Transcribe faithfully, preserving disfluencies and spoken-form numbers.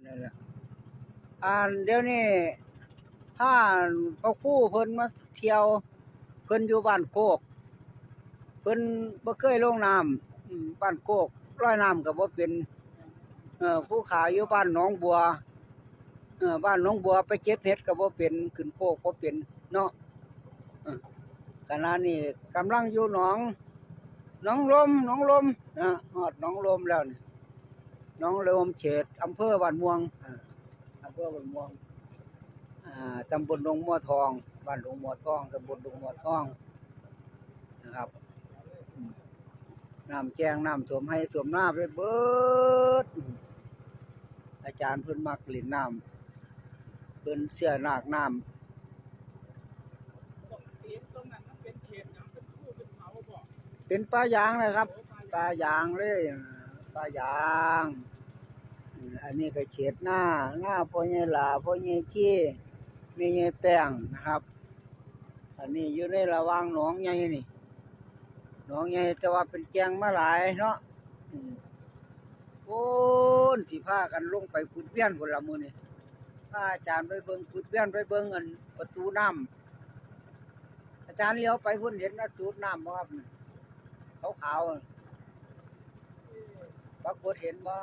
นั่นแหละ อันเดี๋ยวนี้พาพ่อครูเพิ่นมาเที่ยว เพิ่นอยู่บ้านโคก เพิ่นบ่เคยลงน้ำ อืม บ้านโคกลอยน้ำก็บ่เป็น เอ่อ ผู้ขาอยู่บ้านหนองบัว เอ่อ บ้านหนองบัวไปเก็บเห็ดก็บ่เป็น ขึ้นโคกบ่เป็นเนาะ เอ่อ ขณะนี้กำลังอยู่หนอง หนองลม หนองลมนะ ฮอดหนองลมแล้วนี่ หนองลมเขตอำเภอบ้านม่วง อ่า อำเภอบ้านม่วง อ่า ตำบลดงม่วงทอง บ้านดงม่วงทอง ตำบลดงม่วงทองนะครับ อืม น้ำแจ้ง น้ำท่วมไร่ท่วมนาไปเบิด อืม อาจารย์เพิ่นมักเล่นน้ำ เพิ่นเชื่อนาคน้ำ เป็นป่ายางนะครับ ป่ายางเลย ป่ายาง อืม อันนี้ก็เขตนา นาพ่อใหญ่หล้า พ่อใหญ่ชี แม่ใหญ่แป้งนะครับ อันนี้อยู่ในระหว่างหนองใหญ่นี่ หนองใหญ่แต่ว่าเป็นแก่งมาหลายเนาะ อืม โอ้น สิพากันลงไปขุดเวียนพุ้นละมื้อนี้ พาอาจารย์ไปเบิ่งขุดเวียน ไปเบิ่งอันประตูน้ำ อาจารย์เหลียวไปพุ้นเห็นประตูน้ำบ่ครับ ขาวๆ ปรากฏเห็นบ่